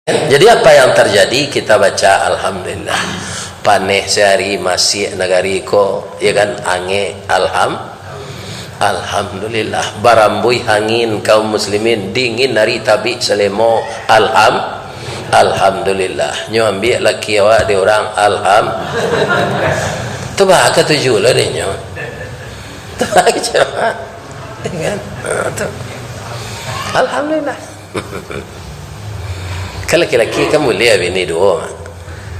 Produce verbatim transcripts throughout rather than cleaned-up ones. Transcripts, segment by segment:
Jadi apa yang terjadi? Kita baca alhamdulillah. Paneh sehari masih nagari ko, ya kan, angek, alham, alhamdulillah. Barambuih angin kaum muslimin, dingin hari tabik selemo, alham, alhamdulillah. Nyo ambiak laki awak di orang, alham. Tu bah katuju lah deh nyo. Tu bah kecewa. Ya kan? Ha, tu. Alhamdulillah. Kan laki-laki kan buliah bini duo,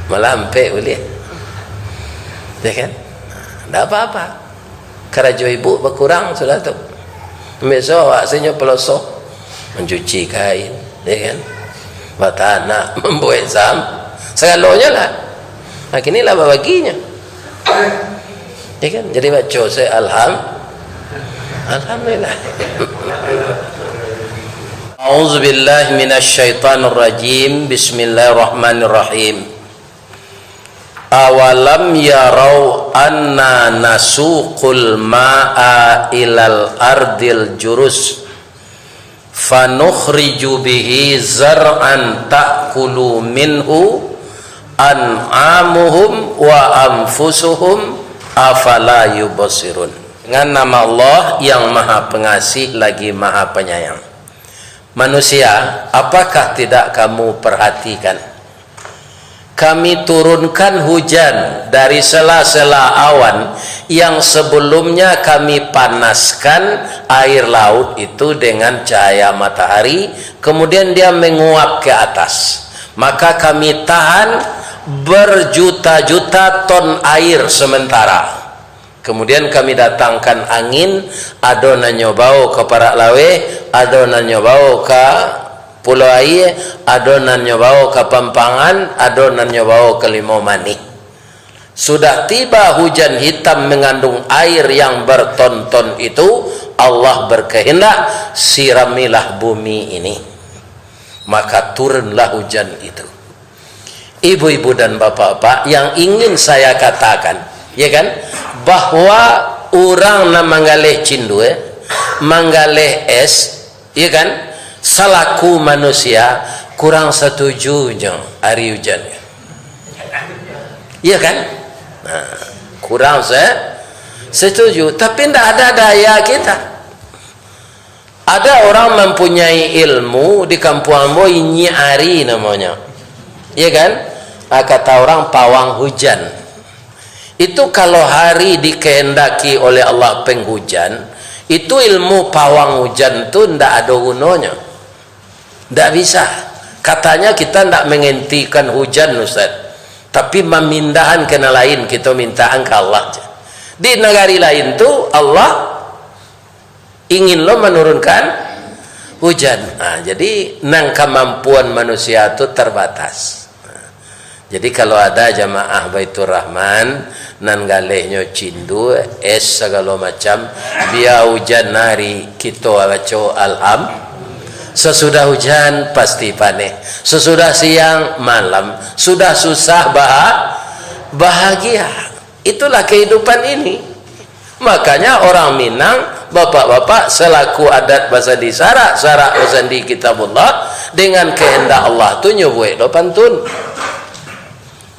malah ampek buliah. Ya kan? Ndak apa-apa. Karajo ibu bakurang sudah tu. Biaso awak sajo peloso, mancuci kain, ya kan? Batanak, mambuek sam, sagalonyo lah. Nah, kini lah babaginyo. Ya kan? Jadi baco se alham-, alhamdulillah. A'udzubillahi minasyaitonirrajim. Bismillahirrahmanirrahim. Awalam yarau anna nasuqul ma'a ilal ardil jurus, fanukhriju bihi zar'an ta'kulu minhu an'amuhum wa anfusuhum, afala yubsirun. Dengan nama Allah yang Maha Pengasih lagi Maha Penyayang. Manusia, apakah tidak kamu perhatikan? Kami turunkan hujan dari sela-sela awan yang sebelumnya Kami panaskan air laut itu dengan cahaya matahari, kemudian dia menguap ke atas. Maka Kami tahan berjuta-juta ton air sementara. Kemudian Kami datangkan angin, ado nan nyo bawo ka parak laweh, ado nan nyo bawo ka Pulau Aie, ado nan nyo bawo ka Pampangan, ado nan nyo bawo ka Limau Manih. Sudah tiba hujan hitam mengandung air yang berton-ton itu, Allah berkehendak, siramilah bumi ini. Maka turunlah hujan itu. Ibu-ibu dan bapak-bapak, yang ingin saya katakan, ya kan, bahwa urang nan manggaleh cindua, manggaleh es, ya kan, salaku manusia, kurang satujunyo ari ujan. Ya kan? Nah, kurang se-, setuju, tapi ndak ada daya kita. Ada orang mempunyai ilmu di kampuang ambo, inyiak ari namonyo. Ya kan? Ah, kata orang, pawang hujan. Itu kalau hari dikehendaki oleh Allah penghujan, itu ilmu pawang hujan tu ndak ado gunonyo. Ndak bisa. Katanya kita ndak menghentikan hujan, Ustaz. Tapi mamindahan ka nan lain, kita mintaan ka Allah. Di nagari lain tu, Allah ingin lo manurunkan hujan. Nah, jadi, nan kamampuan manusia tu terbatas. Nah, jadi, kalau ada jamaah Baitur Rahman nan galehnyo cindua, es sagalo macam, bia hujan nari, kito baco alham. Sasudah hujan, pasti paneh. Sasudah siang, malam. Sudah susah, baha-, bahagia. Itulah kehidupan ini. Makanya orang Minang, bapak-bapak, selaku adat basandi syarak, syarak basandi Kitabullah, dengan kehendak Allah tu nyo buek lo pantun.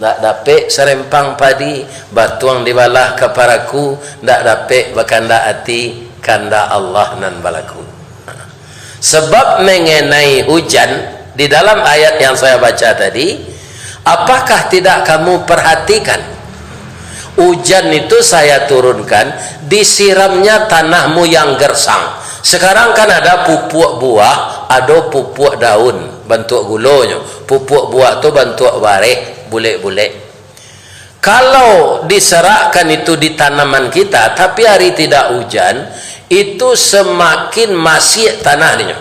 Ndak dapek sarempang padi, batuang dibalah ka paraku, ndak dapek bakandak ati, kandak Allah nan balaku. Sebab mengenai hujan, di dalam ayat yang saya baca tadi, apakah tidak kamu perhatikan? Hujan itu saya turunkan, disiramnya tanahmu yang gersang. Sekarang kan ada pupuak buah, ado pupuak daun, bantuak gulonyo. Pupuak buah tu bantuak bareh, bulek-bulek. Kalau diserakkan itu di tanaman kita, tapi hari tidak hujan, itu semakin masiak tanah dinyo.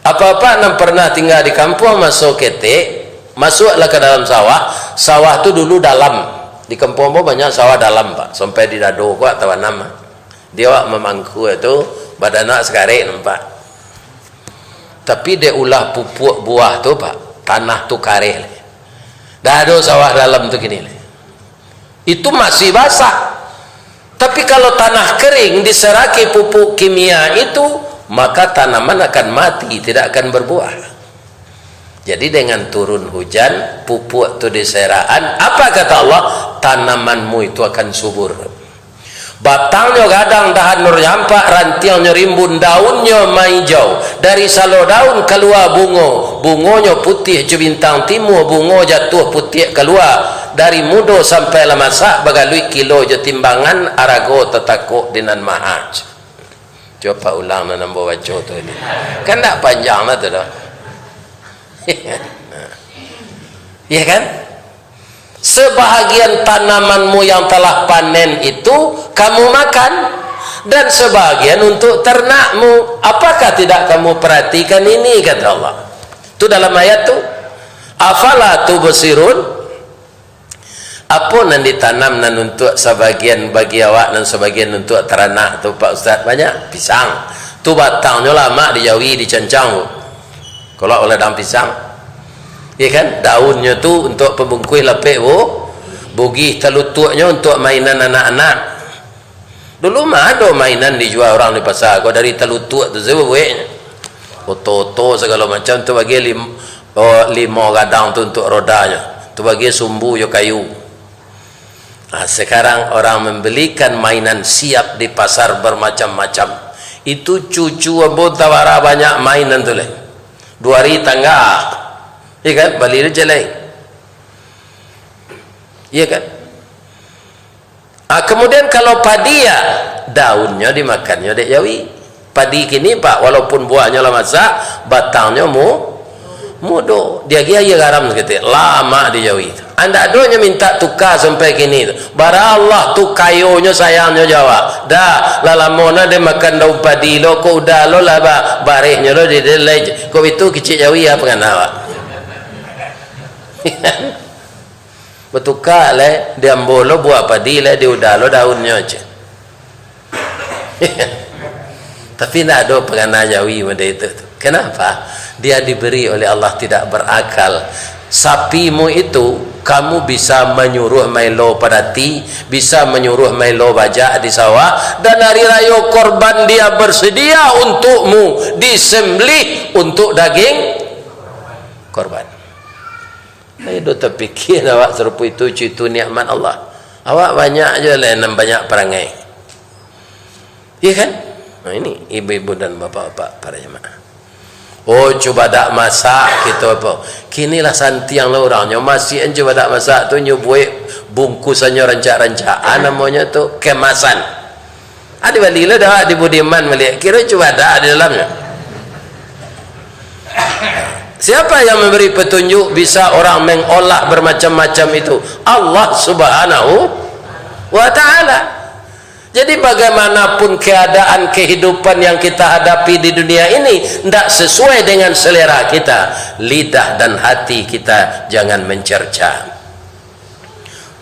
Apa-apa nan pernah tinggal di kampuang maso ketek, masuaklah ka dalam sawah. Sawah tu dulu dalam. Di kampuang ambo banyak sawah dalam, Pak. Sampai di dado ko tabanam. Di awak mamangku tu, badan awak sakarek nampak. Tapi dek ulah pupuak buah tu, Pak, tanah tu kareh lai. Dah ado sawah dalam tu kini lai. Itu masih basah. Tapi kalau tanah kering diseraki pupuk kimia itu, maka tanaman akan mati, tidak akan berbuah. Jadi, dengan turun hujan, pupuak tu diserakan, apa kata Allah? Tanamanmu itu akan subur. Batangnyo gadang, dahan nyo rampak, rantiangnyo rimbun, daunnyo maijau. Dari salo daun kalua bungo, bungonyo putiah jo bintang timua, bungo jatuah putiak kalua. Dari mudo sampai lah masak, bagaluik kilo jo timbangan, arago tatakok di nan maha. Cubo ulang nan ambo baco tu ni. Kan ndak panjang lah tu doh. Ya kan? Sebahagian tanamanmu yang telah panen itu kamu makan, dan sebahagian untuk ternakmu. Apakah tidak kamu perhatikan ini, kata Allah? Tu dalam ayat tu. Afala tubsirun? Apo nan ditanam nan untuak sabagian bagi awak, nan sabagian untuak taranak tu, Pak Ustaz? Banyak. Pisang. Tu batangnyo lamak dijawi, dicancang tu. Kalau ladang pisang. Ya kan? Daunnyo tu untuak pabungkuih lapek bu-, bugih, talutuaknyo untuak mainan anak-anak. Dulu mah ado mainan dijua urang di pasa, ko dari talutuak tu sajo bueknyo. Oto-oto sagalo macam tu, bagi lim-, oh, limo gadang tu untuak rodanyo. Tu bagi sumbu jo kayu. Nah, sekarang orang membelikan mainan siap di pasar bermacam-macam. Itu cucu ambo tawara banyak mainan tu leh. Duo ari tangga. Iya kan? Bali tu jalai. Iya kan? Ah, kemudian kalau padi, ya, daunnyo dimakannyo dek jawi. Padi kini, Pak, walaupun buahnyo lah masak, batangnyo mu-, mudo. Diagiah aia garam saketek, lamak dijawi tu. Andak ado nyo mintak tuka sampai kini tu. Bara Allah tu kayonyo, sayangnyo jo awak. Dah, lah lamo nah den makan daun padi lo, kok udah lo lah ba-, barehnyo lo di delai. Kok itu kicik jawi, apo pangana awak? Batuka lai, di ambo lo buah padi lai, di uda lo daunnyo, ceh. Tapi ndak ado pangana jawi model itu tu. Kenapa? Dia diberi oleh Allah tidak berakal. Sapimu itu, kamu bisa manyuruah maelo padati, bisa manyuruah maelo bajak di sawah, dan hari rayo korban dia bersedia untukmu disembelih untuk daging korban. Ayo do tapikia awak sarupo itu, cucu nikmat Allah. Awak banyak jo lah nan banyak parangai. Iya kan? Nah, ini ibu-ibu dan bapak-bapak para jemaah. Oh, cubadak masak, kito apo? Kini lah santiang lah urang nyo. Masih an cubadak masak tu nyo buek bungkusannyo rancak-rancak. Ah, namonyo tu kemasan. Ado bali lah dah di Budiman baliak. Kiro cubadak di dalamnyo. Siapa yang memberi petunjuk bisa orang mengolah bermacam-macam itu? Allah Subhanahu wa Ta'ala. Jadi, bagaimanapun keadaan kehidupan yang kita hadapi di dunia ini ndak sesuai dengan selera kita, lidah dan hati kita jangan mencerca.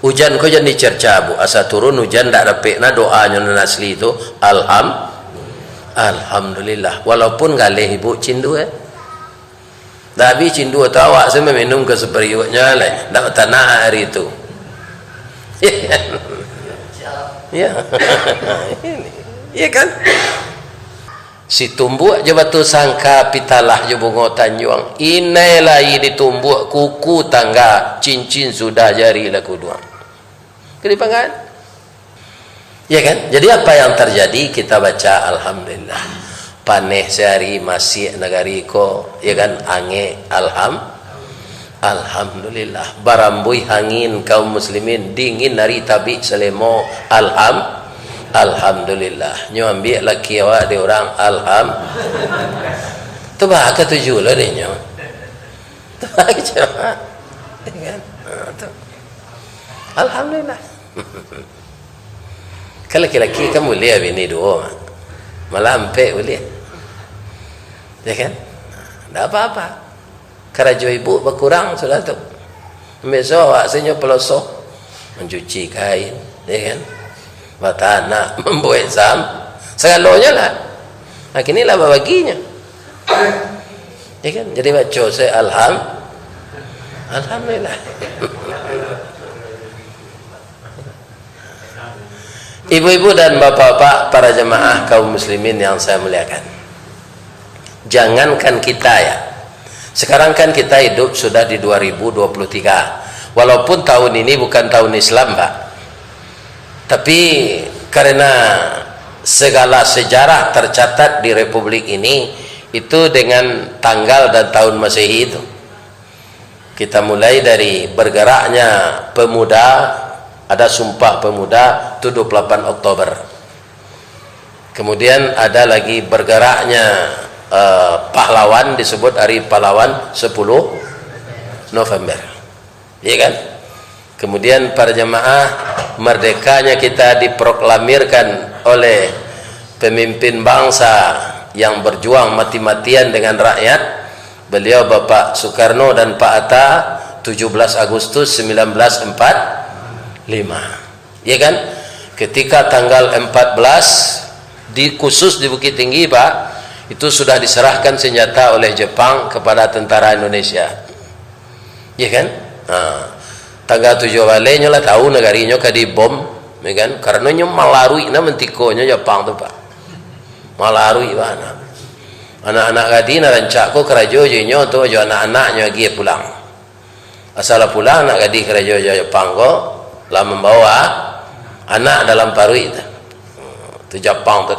Ujan ko jan dicerca, Bu. Asa turun ujan, ndak dapek nah doanyo nan asli tu. Alham-, Alhamdulillah. Walaupun galeh ibu cindua, eh. Dah habis cindua tu, awak se maminum ka sapariuaknyo lai. Ndak batanak ari tu. Ya. Ya kan? Situmbuak jo batu sangka, pitalah jo bungo tanjuang. Inai lai ditumbuak kuku tangga, cincin sudah jari lah kuduang. Kadipangan. Ya kan? Jadi apa yang terjadi? Kita baca alhamdulillah. Paneh sehari, masiak nagari ko, ya kan? Angek, alham-, alhamdulillah. Barambuih angin kaum muslimin, dingin hari tabik salemo, alham-, alhamdulillah. Nyo ambiak laki awak di urang, alham-, tu bah katuju lo dek nyo. Tu bah kecewa. Ya kan? Ha, tu. Alhamdulillah. Kan laki-laki kan buliah bini duo, malah ampek buliah. Ya kan? Ndak apa-apa. Karajo ibu bakurang sudah tu. Ambiak so awak se nyo paloso, mancuci kain, ya kan? Batanak, mambuek sam-, sagalonyo lah. Nah, kini lah babaginyo. Ya kan? Jadi baco se alham-, alhamdulillah. Ibu-ibu dan bapak-bapak, para jemaah kaum muslimin yang saya muliakan. Jangankan kita, ya. Sekarang kan kita hidup sudah di dua ribu dua puluh tiga. Walaupun tahun ini bukan tahun Islam, Pak. Tapi karena segala sejarah tercatat di Republik ini, itu dengan tanggal dan tahun Masehi itu. Kita mulai dari bergeraknya pemuda, ada Sumpah Pemuda, itu dua puluh delapan Oktober. Kemudian ada lagi bergeraknya, eh, pahlawan, disebut Hari Pahlawan, sepuluh November. Iya kan? Kemudian para jemaah, merdekanya kita diproklamirkan oleh pemimpin bangsa yang berjuang mati-matian dengan rakyat, beliau Bapak Soekarno dan Pak Hatta, tujuh belas Agustus sembilan belas empat lima. Ya kan? Ketika tanggal empat belas, di, khusus di Bukittinggi, Pak, itu sudah diserahkan senjata oleh Jepang kepada tentara Indonesia. Ya kan? Ha. Tanggal tujuh baleh nyo lah tahu nagarinyo ka dibom, ya kan? Karano nyo malaruik na mantikonyo Jepang tu, Pak. Malaruik bana. Anak-anak gadih nan rancak ko karajo jo inyo tu, jo anak-anaknyo agiah pulang. Asa lah pulang anak gadih karajo jo Jepang ko, lah mambawa anak dalam paruik tu. Tu Japang tu.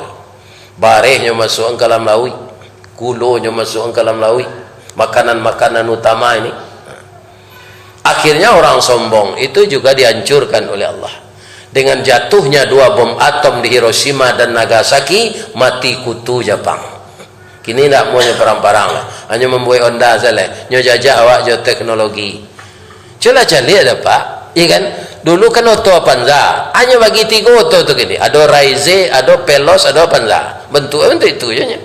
Barehnyo masuak ka dalam lauik, gulonyo masuak ka dalam lauik, makanan-makanan utama ini. Akhirnya orang sombong itu juga dihancurkan oleh Allah. Dengan jatuhnya dua bom atom di Hiroshima dan Nagasaki, mati kutu Japang. Kini ndak amuahnyo parang-parang lah. Hanyo mambuek Honda sajo lah. Nyo jajah awak jo teknologi. Cubolah caliak dah, Pak. Iya kan? Dulu kan oto Avanza. Hanyo bagi tigo oto tu kini. Ado Raize, ado Veloz, ado Avanza. Bantuak bantuak itu je nyo.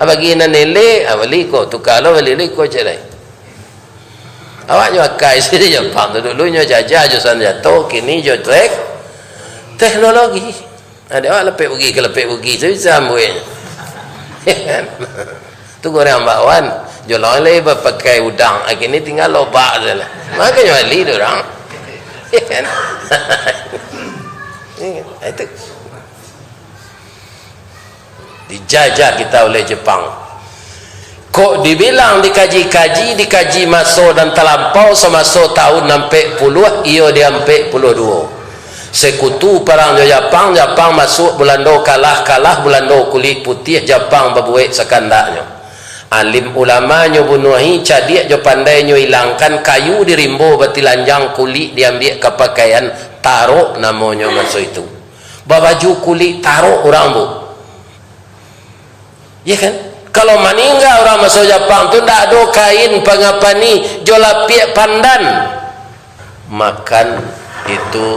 Ah, bagi nan elek, ah, bali ko. Tuka lo bali, bali ko cek lai. Awak nyo akai sini Japang tu. Dulu nyo jajah jo sanjato, kini jo tek-, teknologi. Nah, dek awak lepek bugi ka lepek bugi, tu bisa ambuiknyo. Tu goreng bakwan, jolong lai bapakai udang, kini tinggal lobak sajo lah. Makonyo bali tu urang. Itu. Dijajah kita oleh Jepang. Kok dibilang dikaji-kaji, dikaji maso nan talampau, samaso tahun ampek puluah, iyo di ampek puluah duo. Sekutu parang jo Japang, Japang masuak, Bulando kalah, kalah Bulando kulik putiah, Japang babuek sakandaknyo. Alim ulama nyo bunuahi, cadiak jo pandai nyo ilangkan, kayu di rimbo batilanjang, kulik diambiak ka pakaian, tarok namonyo maso itu. Babaju kulik tarok urang, Bu. Ya kan? Kalau maningga urang maso Japang tu, ndak ado kain pangapani jo lapiak pandan. Makan itu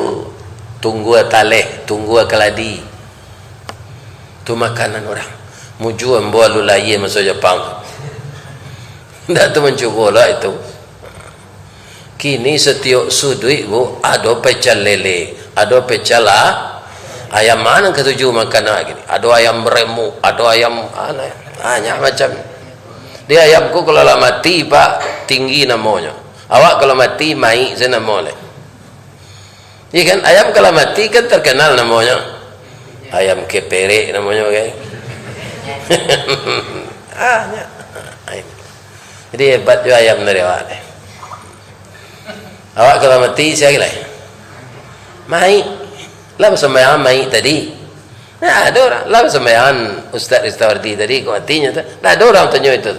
tunggua taleh, tunggua kaladi. Tu makanan urang. Mujua ambo alun lahia maso Japang. Ndak tu mancubo lah itu. Kini satiok suduik, Bu, ado pecel lele, ado pecel a-, ayam, ma nan katuju makan awak kini? Ado ayam remuk, ado ayam, a, banyak macam. Di ayam ko kalau lah mati, Pak, tinggi namonyo. Awak kalau mati, maik sajo namo lai. Iya kan? Ayam kalau mati kan terkenal namonyo. Ayam keperek namonyo, kan? Ah, nyo. Jadi hebat juo ayam dari awak ni. Awak kalau mati, sia lai? Maik. Lah basumbayang maik tadi. Nah, ado urang. Lah basumbayang Ustaz Ristawardi tadi, kok matinyo tu. Nah, ado urang tanyo itu.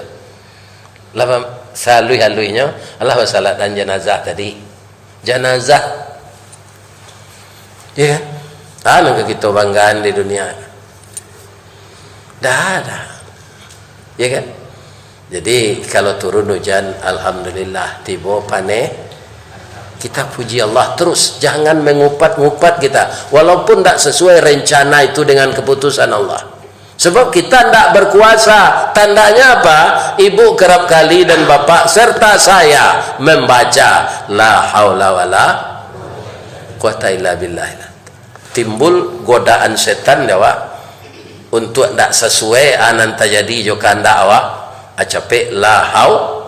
Lah ba-, saluih-aluihnyo, alah basalatkan janazah tadi. Janazah. Ya kan? Ah, nan ka kito banggaan di dunia. Dah ada. Ya kan? Jadi, kalau turun hujan, alhamdulillah, tibo paneh, kita puji Allah terus, jangan mengupat-ngupat kita, walaupun ndak sesuai rencana itu dengan keputusan Allah. Sebab kita ndak berkuasa, tandanya apa? Ibu kerap kali dan bapak serta saya membaca la haula wala quwata illa billah. Timbul godaan setan di awak, untuak ndak sasuai a nan tajadi jo kahandak awak, a capek la hau-,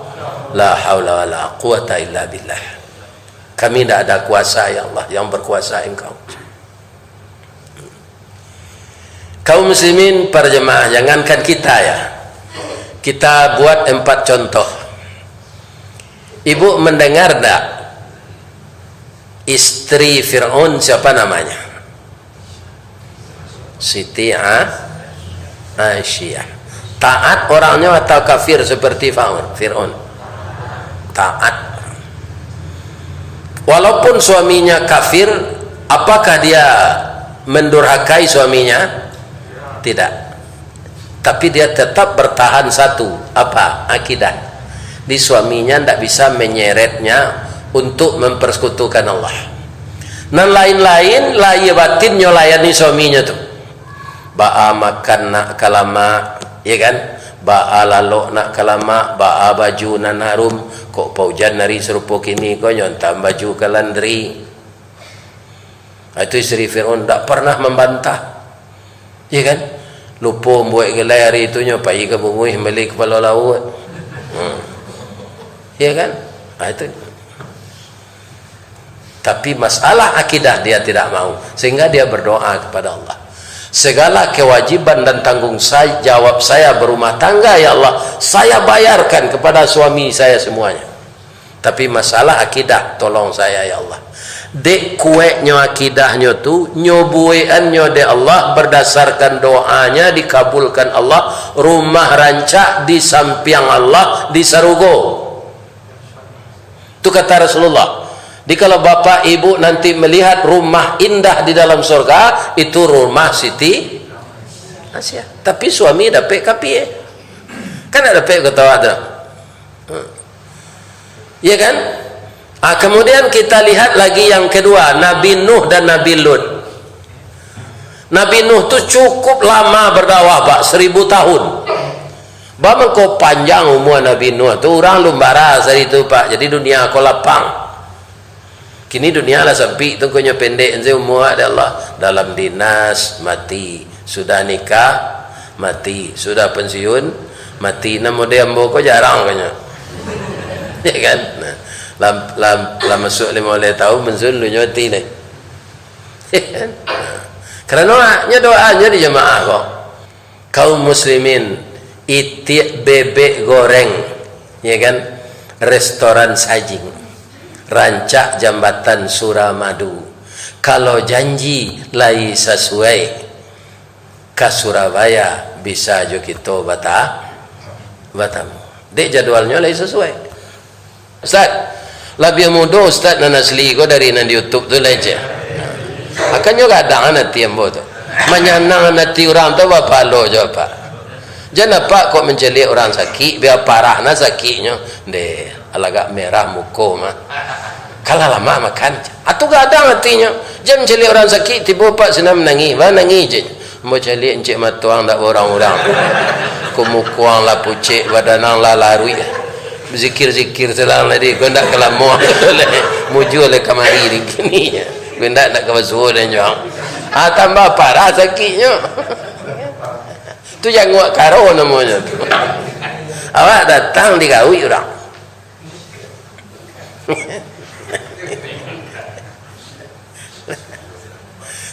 la haula wala quwata illa billah. Kami ndak ada kuasa, ya Allah, yang berkuasa Engkau. Kaum muslimin, para jemaah, jangankan kita, ya. Kita buat empat contoh. Ibu mendengar ndak? Istri Fir'aun siapa namanya? Siti A-, Aisyah. Taat orangnya atau kafir seperti Fa'un-, Fir'aun? Taat. Walaupun suaminya kafir, apakah dia mendurhakai suaminya? Tidak. Tapi dia tetap bertahan satu, apa? Akidah. Di suaminya ndak bisa menyeretnya untuk mempersekutukan Allah. Nan lain-lain, lahia batin nyo layani suaminyo tu. Baa makan nak ka lamak, ya kan? Baa lalok nak ka lamak, baa baju nan harum, kok paujan hari sarupo kini ko nyo antaan baju ka landri. Ah, itu isteri Fir'aun ndak pernah membantah. Ya kan? Lupo buek gulai hari itu nyo pai ka Bunguih mambali kapalo lauak. Hmm. Ya kan? Ah, itu. Tapi masalah akidah dia tidak mau, sehingga dia berdoa kepada Allah. Segala kewajiban dan tanggung sa-, jawab saya berumah tangga, ya Allah, saya bayarkan kepada suami saya semuanya. Tapi masalah akidah, tolong saya, ya Allah. Dek kueknyo akidahnyo tu, nyo buekannyo dek Allah, berdasarkan doanya dikabulkan Allah, rumah rancak di sampiang Allah di sarugo. Tu kata Rasulullah, "Jikalau bapak ibu nanti melihat rumah indah di dalam surga, itu rumah Siti Aisyah." Tapi suami dapek kapie. Kan ndak dapek kata awak tu. Hmm. Ya kan? Ah, kemudian kita lihat lagi yang kedua, Nabi Nuh dan Nabi Lut. Nabi Nuh tu cukup lama berdakwah, Pak, seribu tahun. Bamangko panjang umua Nabi Nuh tu, urang lumbara sari tu, Pak. Jadi dunia ko lapang. Kini dunia lah sampik tu, ko nyo pendek se umua dek Allah. Dalam dinas, mati. Sudah nikah, mati. Sudah pensiun, mati. Nan model ambo ko jarang ko nyo. Ya kan? Nah, lam, lam, lam masuk limo baleh tahun, pensiun, lu nyo mati nai. Karano haknyo doanyo di jamaah ko. Kaum muslimin, itiak bebek goreng, ya kan? Restoran Sajing, rancak jambatan Suramadu. Kalau janji lai sasuai, ka Surabaya bisa jo kito bata-, batamu. Dek jadwalnyo lai sasuai. Ustaz, labiah mudo Ustaz nan asli ko dari nan di YouTube tu lai, cek. Akannyo gadang ati ambo tu. Manyanangkan ati urang tu bapalo jo, Pak. Jan apak kok mancaliak urang sakik, bia parah nah sakiknyo. Ndeh, alagak merah muko mah. Kalah lamak makan. Atu gadang atinyo. Jan mancaliak urang sakik, tibo Pak sinan manangih. Manangih je. Ambo caliak encik matuang ndak baurang-urang. Kumukuang lah pucek, badanang lah laruik. Zikir-zikir selang tadi, ko ndak ka lamo. Mujua lai kamari di kini. Ko ndak, ndak ka basuo dan juang. Ah, tambah parah sakiknyo. Tu janguak karo namonyo tu. Awak datang digauik urang.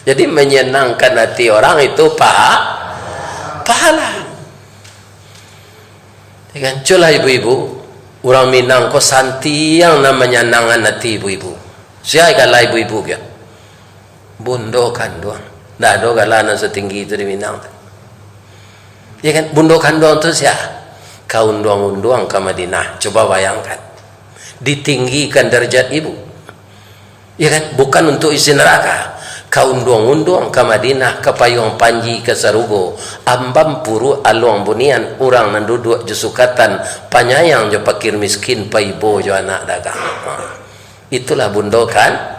Jadi, menyenangkan hati orang itu paha-, pahala. Ya kan? Culah ibu-ibu, urang Minang ko santiang nan manyanangkan hati ibu-ibu. Sia gala ibu-ibu kah? Bundo kanduang. Ndak ado gala nan satinggi itu di Minang tu. Ya kan? Bundo kanduang tu sia? Ka unduang-unduang ka Madinah. Coba bayangkan. Ditinggikan darajat ibu. Ya kan? Bukan untuk isi neraka. Ka unduang-unduang ka Madinah, ka payuang panji ka sarugo. Ambam puruak aluang bunian, urang nan duduak jo sukatan, panyayang jo pakir miskin, paibo jo anak dagang. Ha. Itulah bundo kan.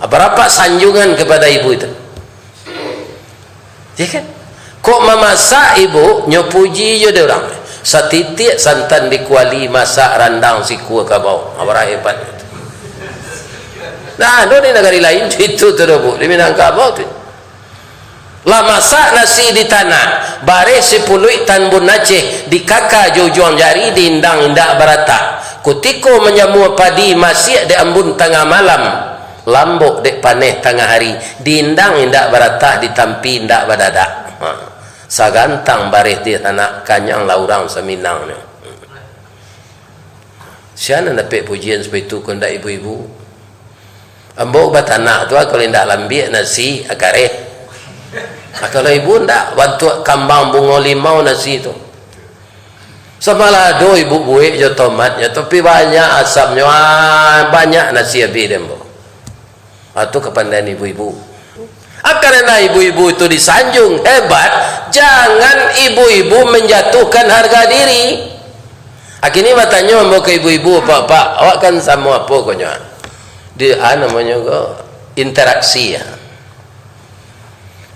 Berapa sanjungan kepada ibu itu? Ya kan? Kok mamasak ibu, nyo puji jo dek urang. Satitiak santan di kuali, masak randang sikua kabau. Ha, bara hebat. Nah, ado di nagari lain, itu tu doh, Bu. Di Minangkabau tu. Lah masak nasi di tanah, bareh sipuluik tambun Aceh, dikaka jo ujuang jari, diindang indak baratah. Kutiko manjamua padi, masiak dek ambun tangah malam, lambok dek paneh tangah ari, diindang indak baratah, ditampi indak badadak. Ha. Sagantang bareh di tanak, kanyang lah urang saminangnyo. Sia nan dapek pujian seperti itu, kok ndak ibu-ibu? Ambo batanak tu, ah, kalau indak lambiak nasi, ah, kareh. Ah, kalau ibu ndak, bantuak kambang bungo limau nasi tu. Samalah ado ibu buek jo tomatnyo, tapi banyak asamnyo, ah, banyak nasi abih di ambo. Ah, tu kapandaian ibu-ibu. Ah, karena ibu-ibu itu disanjung hebat, jangan ibu-ibu menjatuhkan harga diri. Ah, kini batanyo ambo ka ibu-ibu, "Pak, Pak, awak kan samo apo konyo?" Di, ah, namonyo ko interaksi, ya.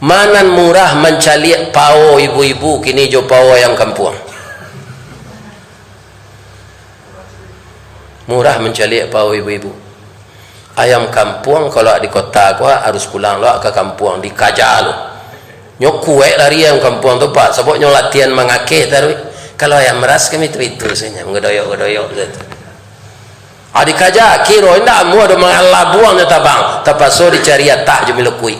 Ma nan murah mancaliak pao ibu-ibu kini jo pao ayam kampuang? Murah mancaliak pao ibu-ibu. Ayam kampuang, kalau di kota ko, harus pulang lo ka kampuang, dikaja lo. Nyo kuek lari ayam kampuang tu, Pak, sabab nyo latihan mangakeh taruih. Kalau ayam ras kami tu itu sajo, manggadoyok-gadoyok sajo. Ah, dikaja, kiro indak amuah doh, mangalabuang nyo tabang, tapaso dicari atah jo milukuik.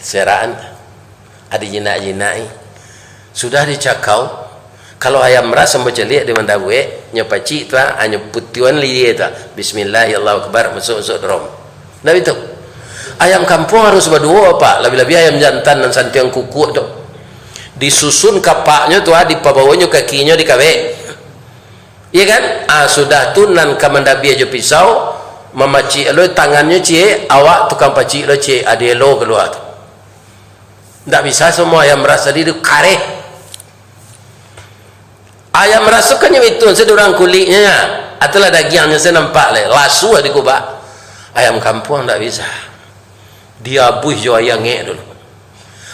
Seraan. Adi jinak-jinak, eh. Sudah dicakau, kalau ayam ras ambo caliak di mandabuek, nyo pacik tu, ah, nyo putiuan lidia tu, ah. Bismillah, ya Allahu Akbar, masuk-masuk drom. Ndak itu. Ayam kampuang harus baduo, Pak. Labiah-labiah ayam jantan nan santiang kukuak tu. Disusun kapaknyo tu, ah, dipabaonyo kakinyo dikawek. Iya kan? Ah, sudah tu nan ka mandabiah jo pisau, mamacik lo tangannyo ciek, awak tukang pacik lo ciek, ah, dielo kalua tu. Ndak bisa samo ayam ras tadi tu kareh. Ayam ras tu kan nyo itu, sadurang kuliknyo, ya. Atalah dagiangnyo sa nampak lai, lasu dikubak. Ayam kampuang ndak bisa. Diabuih jo aia angek dulu.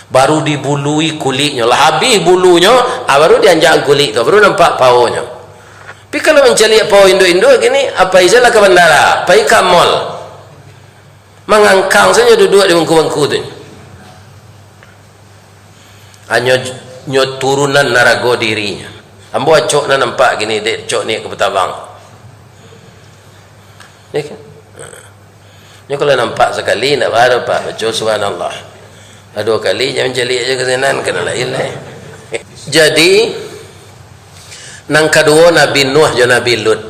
Baru dibului kuliknyo. Lah abih bulunyo, ah, baru dianjakan kulik tu, baru nampak paonyo. Tapi kalau mancaliak pao induak-induak kini, ah, pai sajolah ka bandara, pai ka mall. Mangangkang sajo duduak di bangku-bangku tu. Hanyo nyo turunan narago dirinyo. Ambo acok nan nampak kini, dek cok ni ka patabang. Ya kan? Nyo kalau nampak sakali, ndak baa doh, Pak, baco subhanallah. Lah duo kali, jan mancaliak jo ka sinan, ka nan lain lai. Jadi, nan kaduo Nabi Nuh jo Nabi Lut.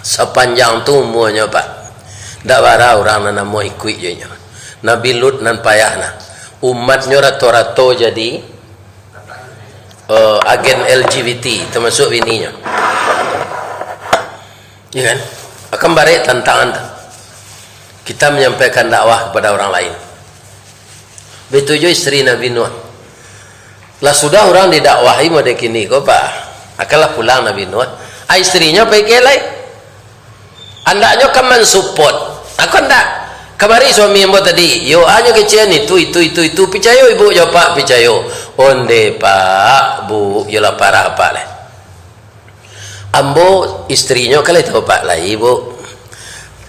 Sapanjang tu umuanyo, Pak. Ndak bara urang nan namuah ikuik jo inyo. Nabi Lut nan payah nah. Umatnyo rato-rato jadi, eh, agen L G B T, tamasuak bininyo. Iya kan? Akan barek tantangan tu. Kita menyampaikan dakwah kepada orang lain. Baitu juo isteri Nabi Nuh. Lah sudah urang didakwahi model kini ko, Pak. Akanlah pulang Nabi Nuh. Ah, isterinyo pai ka lai. Andaknyo kan mansupport. Ako ndak. Kamari suami ambo tadi, yo, hanyo kecek itu, itu, itu, itu. Picayo ibu jo apak, picayo. Onde, Pak, Bu, yo lah parah apak lai. Ambo, istrinyo kan lai tau, Pak, lai, Bu.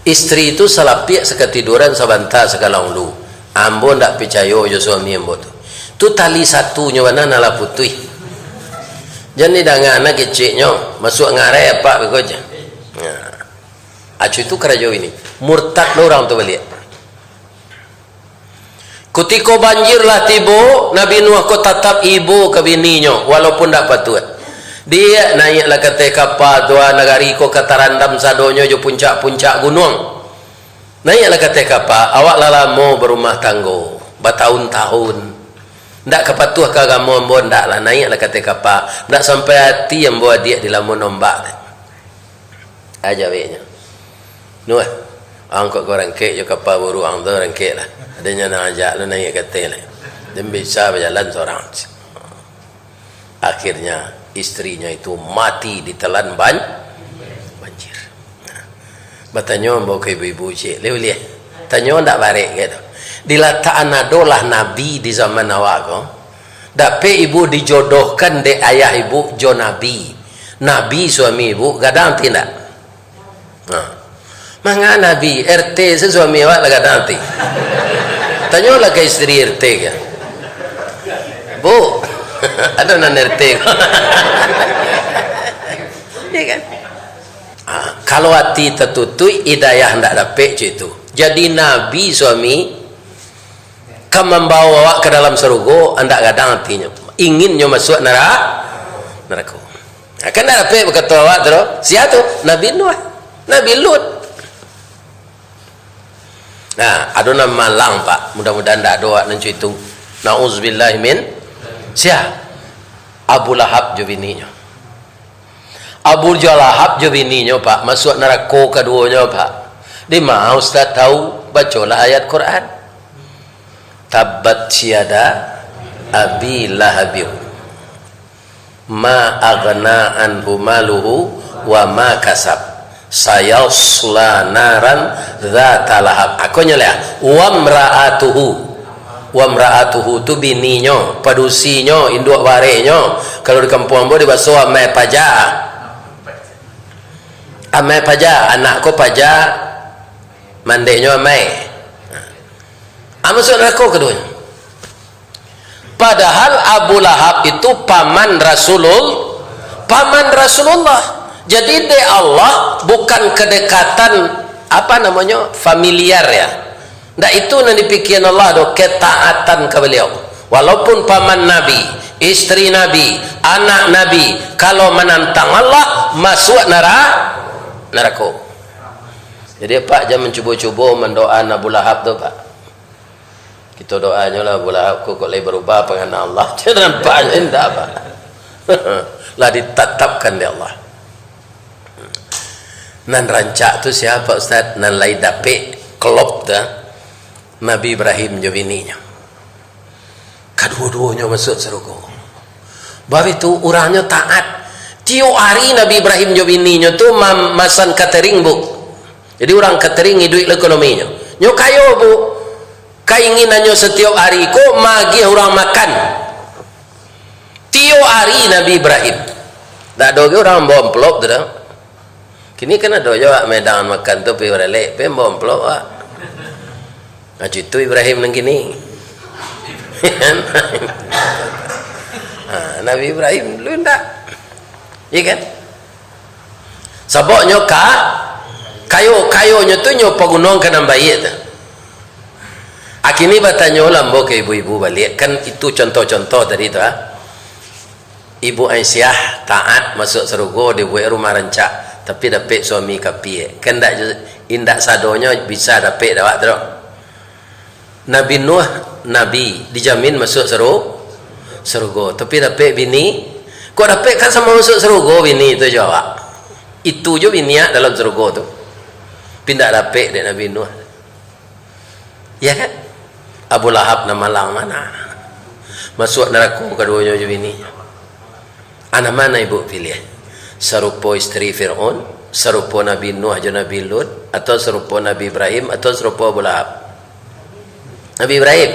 Istri tu salapiak sakatiduran, sabanta sakalanglu. Ambo ndak picayo jo suami ambo tu. Tu tali satunyo bana nan lah putuih. Jan didanga nah keceknyo, masuak ngarai apak beko jan. Nah. Acu itu karajo ini. Murtad lo urang tu baliak. Kutiko banjir lah tibo, Nabi Nuh ko tatap ibo ka bininyo, walaupun ndak patuah. Diak, naiaklah ka ateh kapa tu, ah, nagari ko ka tarandam sadonyo jo puncak-puncak gunuang. Naiaklah ka ateh kapa, awak lah lamo barumah tanggo, batahun-tahun. Ndak ka patuah ka agamo ambo, ndak lah, naiaklah ka ateh kapa. Ndak sampai ati ambo adiak dilamun ombak tu. Aja weknyo. Nuh, angkot ko rangkek jo kapa buruang tu, rangkek lah. Adanyo nan ajak lu naiak ka ateh lai. Jan bisa bajalan sorang. Akhirnya, istrinya itu mati ditelan ban-, banjir. Nah, batanyo ambo ka ibu-ibu ciek, liu-liu. Tanyo ndak barek gitu. Dilatakan adolah nabi di zaman awak ko. Dapek ibu dijodohkan dek ayah ibu jo nabi. Nabi suami ibu, gadang ti ndak? Nah. Manga nabi, R T se suami awak lah gadang ti. Tanyolah ka isteri R T ka. Bu, ado nan R T ko. Iya kan? Ah, kalau ati tatutuik, hidayah ndak dapek, cak itu. Jadi nabi suami, ka mambawo awak ka dalam sarugo, andak gadang atinyo. Inginnyo masuak nara-, narako. Nah, kan ndak dapek bakato awak tu doh. Sia tu? Nabi Nuh. Nabi Lut. Nah, ado nan malang, Pak. Mudah-mudahan ndak ado awak nan cuitu. Nauzubillah min. Sia? Abu Lahab jo bininyo. Abu Lahab jo bininyo, Pak, masuak narako kaduonyo, Pak. Dima Ustaz tahu? Bacolah ayat Quran. Tabbat yada Abi Lahabin. Ma aghna anhu maluhu wa ma kasab. Sayasla naran dzata lahab. Akonyo lah. Wamra'atuhu. Wamra'atuhu tu bininyo, padusinyo, induak barehnyo. Kalau di kampuang ambo dibaso amai paja. Amai paja, anak ko paja, mandeknyo amai. Ah, masuak narako kaduonyo. Padahal Abu Lahab itu paman Rasulul-, paman Rasulullah. Jadi, dek Allah bukan kedekatan, apa namonyo, familiar, ya. Ndak itu nan dipikian Allah doh, ketaatan ka beliau. Walaupun paman Nabi, istri Nabi, anak Nabi, kalau manantang Allah, masuak nara-, narako. Jadi, Pak, jan mancubo-cubo mandoaan Abu Lahab tu, Pak. Kito doanyo lah, Abu Lahab ko kok lai barubah pangana Allah. Nampaknyo indak, Pak. Lah ditatapkan dek Allah. Nan rancak tu sia, Pak Ustaz? Nan lai dapek klop tu, Nabi Ibrahim jo bininyo. Kaduo-duonyo masuak sarugo. Bab itu, urangnyo taat. Tiok ari Nabi Ibrahim jo bininyo tu mam-, masan katering, Bu. Jadi, urang katering iduik lah ekonominyo. Nyo kayo, Bu. Kainginannyo satiok ari ko maagiah urang makan. Tiok ari Nabi Ibrahim. Ndak ado ge urang mambawa amplop tu doh. Kini kan ado jo awak maidang makan tu, pai baralek, pai mambawa amplop, Pak. Nah, cuitu Ibrahim nan kini. Ha, Nabi Ibrahim dulu ndak. Iya kan? Sabab nyo ka-, kayo, kayonyo tu nyo pagunoan ka nan baiak tu. A kini batanyo lah ambo ka ibu-ibu baliak. Kan itu contoh-contoh tadi tu, ah. Ibu Aisyah taat masuak sarugo, dibuek rumah rancak, tapi dapek suami kapia. Kan indak ju-, indak sadonyo bisa dapek dek awak tu doh. Nabi Nuh, nabi, dijamin masuak saru-, sarugo. Tapi dapek bini, kok dapek kan samo masuak sarugo bini tu jo awak. Itu jo bini awak dalam sarugo tu. Tapi indak dapek dek Nabi Nuh. Ya kan? Abu Lahab nan malang mano? Masuak narako kaduonyo jo bini. A nan mano ibu piliah? Sarupo isteri Fir'aun, sarupo Nabi Nuh jo Nabi Lut, atau sarupo Nabi Ibrahim, atau sarupo Abu Lahab? Nabi Ibrahim.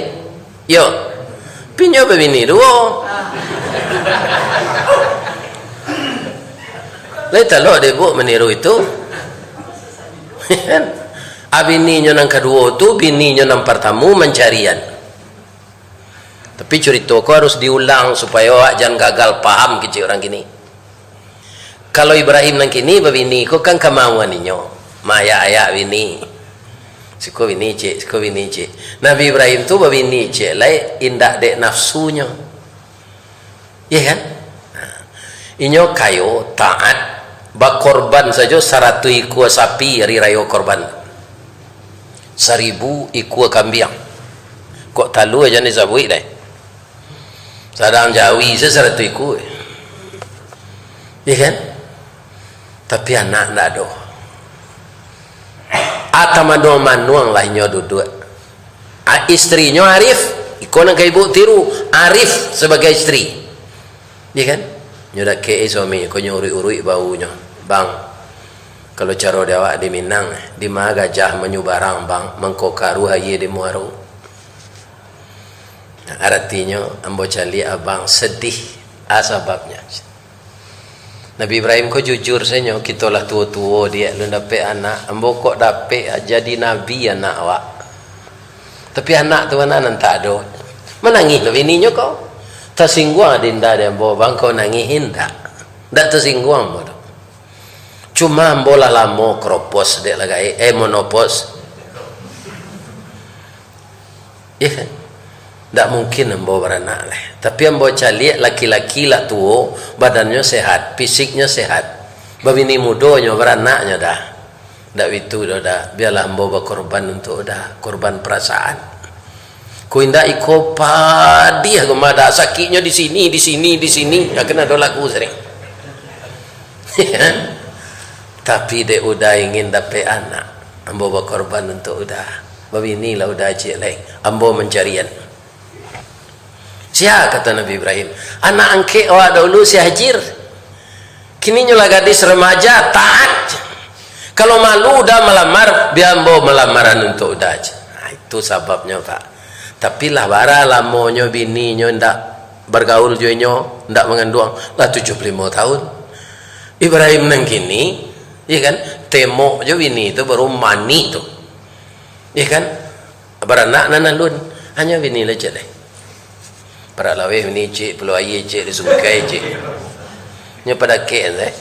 Yo. Tapi nyo babini duo. Lai talok dek ibu maniru itu. A bininyo nan kaduo tu, bininyo nan partamo mancarian. Tapi curito ko harus diulang supayo awak jan gagal paham kecek urang kini. Kalau Ibrahim nan kini babini ko kan kamauan inyo, maayak-ayak bini. Siko bini ciek, siko bini ciek. Nabi Ibrahim tu babini ciek lai indak dek nafsunyo. Iya kan? Nah, inyo kayo, taat, bakorban sajo saratuih ikua sapi ari rayo korban. Saribu ikua kambiang. Kok talua jan disabuik lai. Sadang jawi se saratuih ikua. Iya kan? Tapi anak ndak ado. Atau manuang-manuang lah inyo duduak. A, istrinyo Arif, iko nan ka ibu tiru, Arif sabagai istri. Iya kan? Nyo dakek-i suami, ko nyo uruik-uruik baunyo. "Bang, kalau caro di awak di Minang, dima gajah manyubarang, Bang, mangko karuah aia di muaro." Nah, aratinyo, ambo caliak abang sedih. A sababnyo. Nabi Ibrahim ko jujur sajo, "Kito lah tuo-tuo, diak, lun dapek anak. Ambo kok dapek jadi nabi anak awak. Tapi anak tu mano nan tak ado." Manangih lo bininyo ko. "Tasingguang ado indak di ambo, bang, kau nangih?" "Indak. Indak tasingguang ambo tu. Cuma ambo lah lamo kropos, dek lah gaek, eh, monopos." Iya kan? Ndak mungkin ambo baranak lai. Tapi ambo caliak laki-laki lah tuo, badannyo sehat, fisiknyo sehat. Babini mudonyo, baranaknyo dah. Ndak bitu doh dah. Bialah ambo bakorban untuak Uda, korban perasaan. Ko indak iko padiah gumada, sakiknyo di sini, di sini, di sini. Akan ado lagu sering. Tapi dek Uda ingin dapek anak, ambo bakorban untuak Uda. Babinilah Uda ciek lai. Ambo mancarian. Sia, kato Nabi Ibrahim, anak angkek awak dahulu si Hajir. Kini nyo lah gadis remaja, taat. Kalau malu Uda malamar, bia ambo malamaran untuak Uda. Nah, itu sababnyo, Pak. Tapi lah bara lamonyo bininyo ndak bagaul jo inyo, ndak manganduang, lah tujuah puluah limo tahun. Ibrahim nan kini, iya kan, temok jo bini tu baru mani tu. Iya kan? Baranak nan alun, hanyo bini lah ciek deh. Parak laweh bini ciek, Pulau Aia ciek, di Sungkai ciek. Nyo padakek, eh.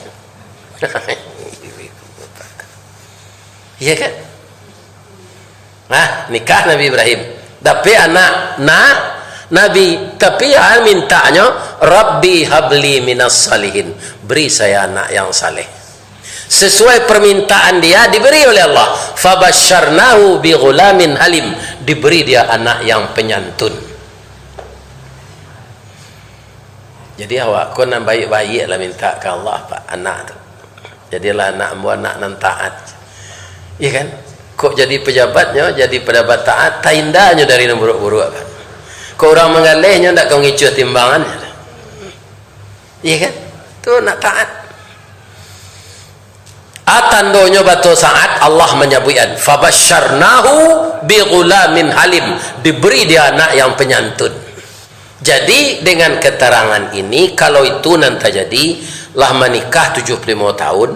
Iya kan? Nah, nikah Nabi Ibrahim. Dapek anak, nah, Nabi, tapi ya mintanyo, "Rabbi habli minas salihin." Beri saya anak yang saleh. Sesuai permintaan dia diberi oleh Allah. "Fabasyarnahu bi ghulamin halim." Diberi dia anak yang penyantun. Jadi awak ko nan baiak-baiak lah minta ka Allah, Pak, anak tu. Jadilah anak ambo anak nan taat. Iya kan? Kok jadi pejabatnyo, jadi pejabat taat, taindanyo dari nan buruak-buruak, Pak. Kok urang manggaleh nyo ndak ka mangicuah timbangan. Iya kan? Tu nak taat. Ah, tandonyo batua saat Allah manyabuikan, "Fabasyarnahu bi ghulamin halim." Diberi dia anak yang penyantun. Jadi, dengan keterangan ini, kalau itu nan tajadi, lah manikah tujuah puluah limo tahun,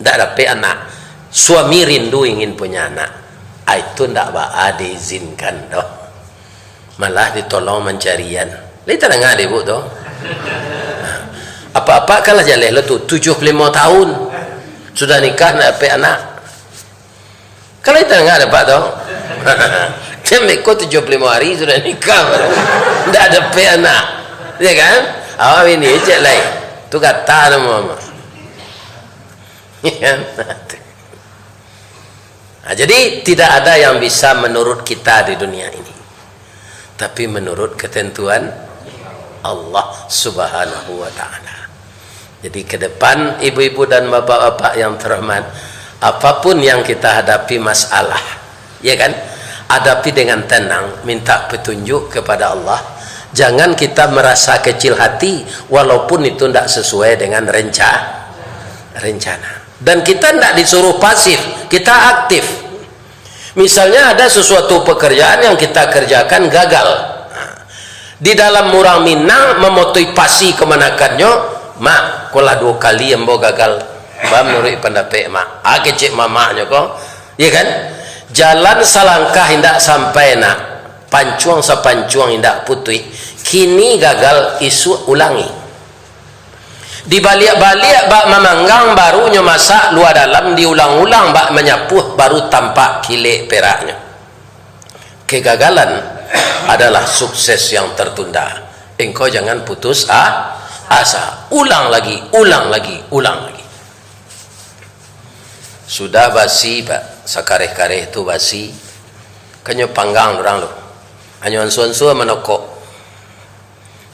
ndak dapek anak. Suami rindu ingin punya anak. Ah, itu ndak baa diizinkan doh. Malah ditolong mancarian. Lai tadanga dek ibu tu? Apak-apak kan lah jaleh lo tu, tujuah puluah limo tahun. Sudah nikah, ndak dapek anak. Kan lai tadanga dek apak tu? Jan beko tujuah puluah limo hari sudah nikah. Ndak dapek anak. Ya kan? Awak bini ciek lai. Tu kata tu mama. Ya kan? Nah, jadi, tidak ada yang bisa menurut kita di dunia ini, tapi menurut ketentuan Allah Subhanahu wa Ta'ala. Jadi, ke depan, ibu-ibu dan bapak-bapak yang terhormat, apapun yang kita hadapi masalah, ya kan, hadapi dengan tenang, minta petunjuk kepada Allah. Jangan kita merasa kecil hati, walaupun itu ndak sesuai dengan renca-, rencana. Dan kita ndak disuruh pasif, kita aktif. Misalnya ada sesuatu pekerjaan yang kita kerjakan gagal. Di dalam urang Minang mamotoi pasi kamanakannyo, "Mak, ko lah duo kali ambo gagal." Ba manuruik pandapek mak. Ah, kecek mamaknyo ko. Iya kan? Jalan salangkah indak sampai nak. Pancuang sapancuang indak putuih. Kini gagal, isuak ulangi. Dibaliak-baliak bak mamanggang, baru nyo masak lua dalam, diulang-ulang bak manyapuah, baru tampak kilek peraknyo. Kegagalan adalah sukses yang tertunda. Engkau jangan putus a-, asa. Ulang lagi, ulang lagi, ulang lagi. Sudah basi, Pak, sakareh-kareh tu basi. Kan nyo panggang urang tu. Hanyo ansua-ansua manokok.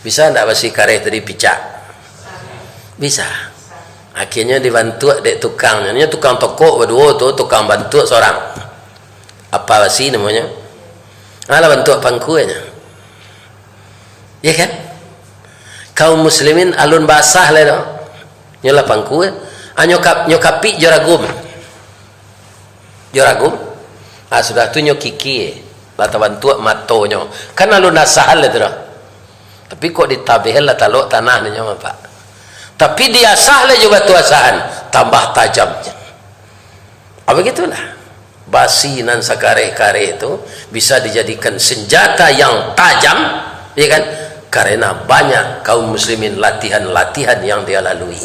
Bisa ndak basi kareh tadi picak? Bisa. Akhirnyo dibantuak dek tukangnyo. Nyo tukang tokok baduo tu, tukang bantuak sorang. Apa basi namonyo? Alah bantuak pangkuanyo. Ya kan? Kaum muslimin alun basah lai doh. Nyo lah pangkua. Ah, nyo kap-, nyo kapik jo ragum. Jo ragum. Ah, sudah tu nyo kiki. Lah tabantuak matonyo. Kan alun asah lai tu doh. Tapi kok ditabeh lah talok tanah nyo, Pak. Tapi diasah lai jo batu asahan, tambah tajam. Ah, begitulah. Basi nan sakareh-kareh tu bisa dijadikan senjata yang tajam, ya kan? Karena banyak kaum muslimin latihan-latihan yang dia lalui.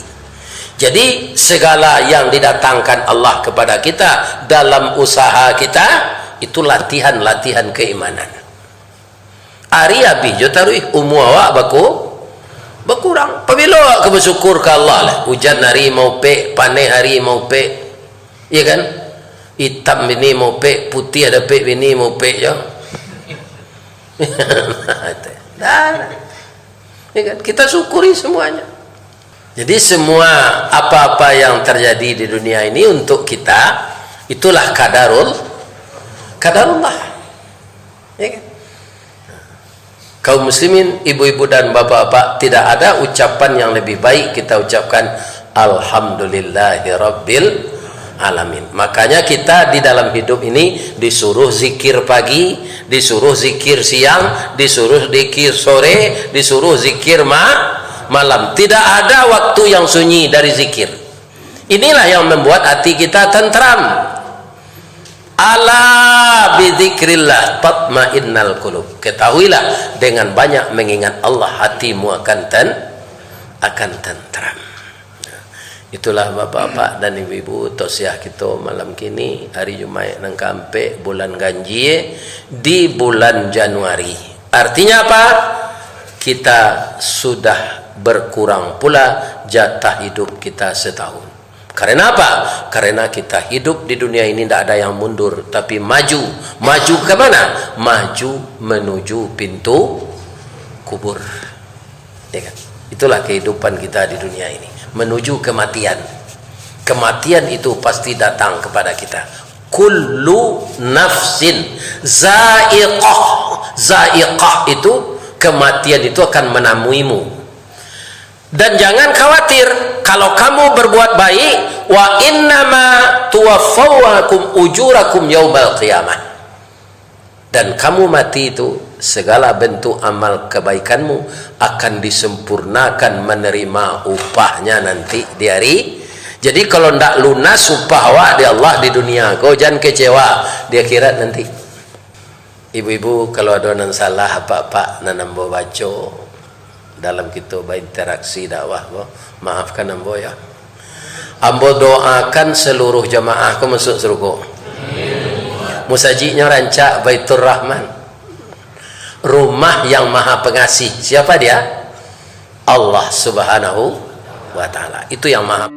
Jadi, segala yang didatangkan Allah kepada kita dalam usaha kita, itu latihan-latihan keimanan. Ari abih jo taruih, umua awak baku-, bakurang. Pabilo awak ka basyukur ka Allah lah? Ujan ari maupek, paneh ari maupek. Iya kan? Itam bini maupek, putiah dapek bini maupek jo. Dah. Ya kan? Kita syukuri semuanya. Jadi semua apa-apa yang terjadi di dunia ini untuk kita, itulah kadarul-, kadarullah. Ya kan? Kaum muslimin, ibu-ibu dan bapak-bapak, tidak ada ucapan yang lebih baik kita ucapkan, "Alhamdulillahirabbil alamin." Makanya kita di dalam hidup ini disuruh zikir pagi, disuruh zikir siang, disuruh zikir sore, disuruh zikir ma-, malam. Tidak ada waktu yang sunyi dari zikir. Inilah yang membuat hati kita tentram. "Ala bidzikrillah tatmainnul qulub." Ketahuilah, dengan banyak mengingat Allah, hatimu akan ten-, akan tentram. Itulah bapak-bapak dan ibu-ibu, tausiah kito malam kini, hari Jumaik nan kaampek bulan ganjie di bulan Januari. Artinya apa? Kita sudah berkurang pula jatah hidup kita setahun. Karena apa? Karena kita hidup di dunia ini ndak ada yang mundur, tapi maju. Maju ke mana? Maju menuju pintu kubur. Ya kan? Itulah kehidupan kita di dunia ini. Menuju kematian. Kematian itu pasti datang kepada kita. "Kullu nafsin zaiqah." Zaiqah itu, kematian itu akan menemuimu. Dan jangan khawatir, kalau kamu berbuat baik, "Wa innama tuwaffawnakum ujurakum yaumal qiyamah." Dan kamu mati itu, segala bentuk amal kebaikanmu akan disempurnakan menerima upahnya nanti di hari. Jadi, kalau ndak lunas upah awak di Allah di dunia ko, jan kecewa di akhirat nanti. Ibu-ibu, kalau ado nan salah, apak-apak, nan ambo baco dalam kito bainteraksi dakwah ko, maafkan ambo, ya. Ambo doakan seluruh jamaah ko masuk surga. Musajiknyo rancak, Baitur Rahman. Rumah yang Maha Pengasih. Siapa Dia? Allah Subhanahu wa Ta'ala. Itu yang Maha